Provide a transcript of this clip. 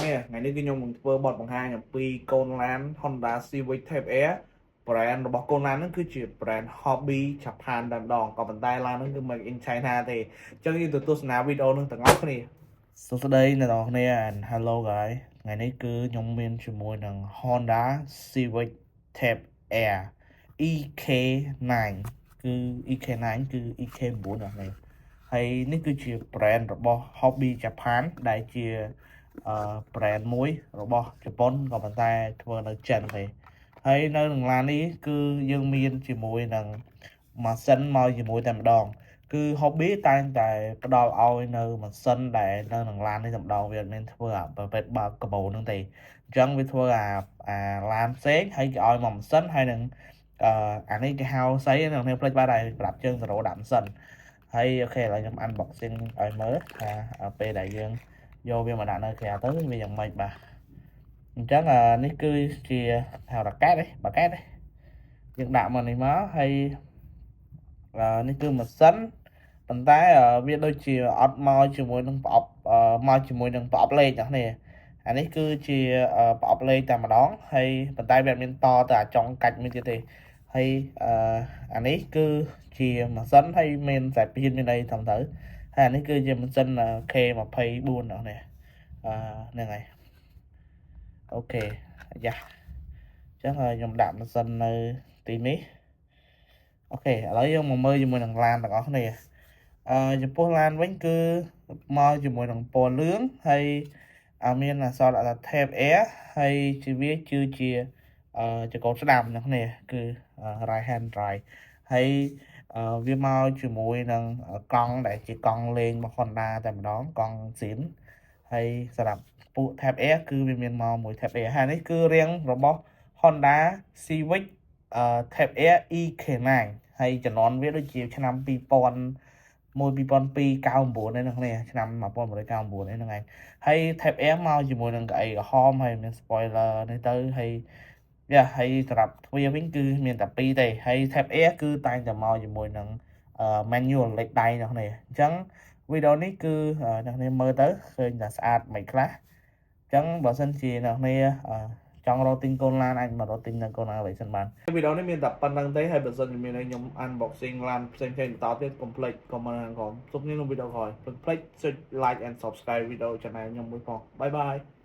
គ្នាថ្ងៃនេះគឺខ្ញុំនឹងធ្វើបទបង្ហាញអំពីកូនឡាន Honda Civic Type R brand របស់កូនឡានហ្នឹងគឺជា brand Hobby Japan តែម្ដងក៏ប៉ុន្តែឡានហ្នឹងគឺ made in China ទេអញ្ចឹងយើងទៅទស្សនាវីដេអូហ្នឹងទាំងអស់គ្នាសួស្តីអ្នកទាំងអស់គ្នា and hello guys ថ្ងៃនេះគឺខ្ញុំមានជាមួយនឹង Honda Civic Type R EK9 គឺ EK9 គឺ EK9 អ្នកនេះហើយនេះគឺជា brand របស់ Hobby Japan ដែលជាbrand មួយរបស់ជប៉ុនក៏ប៉ុន្តែធ្វើនៅចិនទេហើយនៅក្នុងឡាននេះគឺយើងមានជាមួយនឹងម៉ាស៊ីនមកជាមួយតែម្ដង គឺ Hobby តែងតែផ្ដល់ឲ្យនៅម៉ាស៊ីនដែលនៅក្នុងឡាននេះតែម្ដងវាអត់មានធ្វើអាប្រភេទបើកកាបូហ្នឹងទេអញ្ចឹងវាធ្វើអាឡានផ្សេងហើយគេឲ្យមកម៉ាស៊ីនហើយនឹងអានេះគេហៅស្អីនៅគ្នាផ្លេចបាត់ហើយប្រាប់ជើងទៅរដាក់ម៉ាស៊ីនហើយ OK ឥឡូវខ្ញុំ unboxing ឲ្យមើលថាពេលដែលយើងយកវាមកដាក់នៅក្រៅទៅវាយ៉ាងម៉េចបាទអញ្ចឹងនេះគឺជាហៅរ៉ាកែតទេបាកែតទេយើងដាក់មកនេះមកហើយនេះគឺម៉ាស៊ីនប៉ុន្តែវាដូចជាអត់មកជាមួយនឹងប្រអប់មកជាមួយនឹងប្រអប់លេខអ្នកនេះអានេះគឺជាប្រអប់លេខតែម្ដងហើយប៉ុន្តែវាអត់មានតទៅអាចុងកាច់មួយទៀតទេហើយអានេះគឺជាម៉ាស៊ីនហើយមានខ្សែពៀនមានអីត្រឹមត្រូវហើយអានេះគឺជាម៉ាស៊ីន K24 អ្នកនេះហ្នឹងហើយ OK យ៉ាអញ្ចឹងខ្ញុំដាក់ម៉ាស៊ីននៅទីនេះOK ឥឡូវយើងមកមើលជាមួយនឹងឡានទាំងអស់គ្នាចំពោះឡានវិញគឺមកជាមួយនឹងពណ៌លឿងហើយមានអក្សរដាក់ថា Type R ហើយជាវាគឺជាចង្កូតស្ដាំអ្នកនេះគឺ right hand drive ហើយវាមកជាមួយនឹងកង់ដែលជាកង់លេងរបស់ Honda តែម្ដងកង់ស៊ីនហើយសម្រាប់ ពួក Type R គឺវាមានមកមួយ Type R ហើយនេះគឺរាងរបស់ Honda Civic Type R EK9 ហើយជំនាន់វាដូចជាឆ្នាំ2000 1 2002 99នេះហ្នឹងឆ្នាំ1999នេះហ្នឹងឯងហើយ Type R មកជាមួយនឹងកៅអីក្រហមហើយមាន spoiler នេះទៅហើយយ៉ាហើយសម្រាប់ទ្វារវិញគឺមានតែពីរទេហើយ Type R គឺតែងតែមកជាមួយនឹង manual លេខដៃអ្នកនេះអញ្ចឹងវីដេអូនេះគឺអ្នកនេះមើលទៅឃើញថាស្អាតមិនខ្លះអញ្ចឹងបើសិនជាអ្នកនេះចង់រកទិញកូនឡានអាចមករកទិញនៅកូនឡានវិញសិនបានវីដេអូនេះមានតែប៉ុណ្្នឹងទេហើយបើសិនជាមានឲ្យខ្ញុំ unboxing ឡានផ្សេងៗបន្តទៀតកុំភ្លេច comment ខាងក្រោមជួបគ្នាក្នុងវីដេអូក្រោយកុំភ្លេចចុច like and subscribe វីដេអូ channel ខ្ញុំមួយផង bye bye.